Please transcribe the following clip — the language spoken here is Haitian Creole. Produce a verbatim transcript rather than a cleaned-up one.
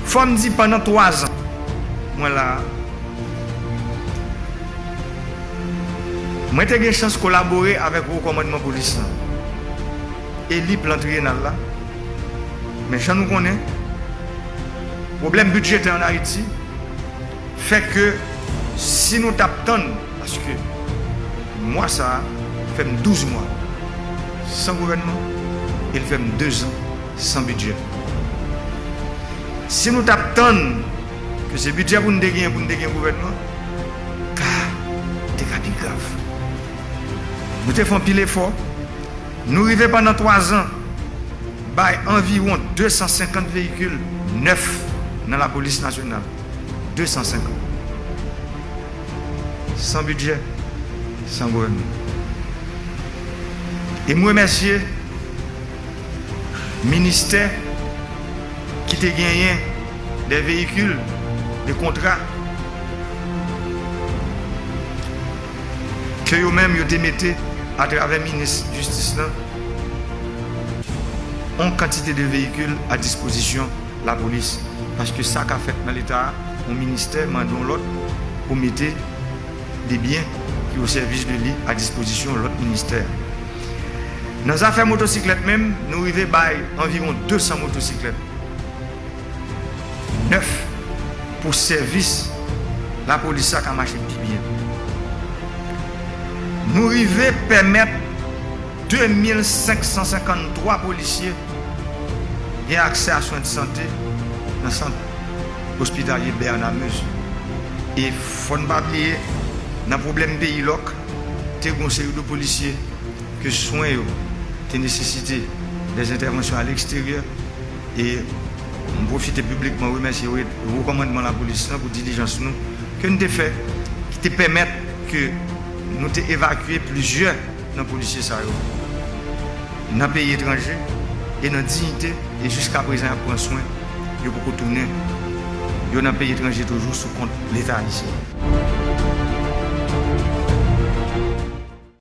Fò m di, pandan twa zan mwen la a, mwen te gen chans kolabore avèk Wo Kòmandman Polis lan e li plan triyennal la. Men jan nou konnen, pwoblèm bidjetè ann Ayiti fè ke si nou t ap tann, paske mwa sa a fè m douz mwa san gouvènman e l fè m de zan san bidjè. Si nou t ap tann ke se bidjè pou n te genyen pou n te gen gouvènman, ka te ka pi grav. Nou te fè anpil efò. Nou rive pandan twa zan bay anviwon de san senkant veyikil nèf nan Lapolis Nasyonal. De san senkant. San bidjè, san gouvènman. E m remèsye ministè ki te genyen de veyikil, de kontra ke yo menm yo te mete atravè minis jistis lan, yon kantite de veyikil a dispozisyon lapolis. Paske sa ka fèt nan Leta a, yon ministè mande yon lòt pou mete de byen ki o sèvis de li a dispozisyon lòt ministè. Nan zafè motosiklèt menm, nou rive bay anviwon de san motosiklèt nèf pou sèvis lapolis sa ka mache pi byen. Nou rive pèmèt de mil senk san senkanntwa polisye gen aksè a swen de sante nan sant ospitalye Bernard Meuze. E fò n pa bliye, nan pwoblèm peyi lòk, te gen yon seri de polisye ke swen yo te nesesite des entèvansyon a leksteryè. E m pwofite piblikman remèsye Wo Kòmandman Lapolis lan pou dilijans nou ke n te fè, ki te pèmèt ke nou te evakye plizyè nan polisye sa yo nan peyi etranje e nan diyite, e jiska prezan y ap pran swen, yo poko tounen, yo nan peyi etranje toujou sou kont Leta ayisyen.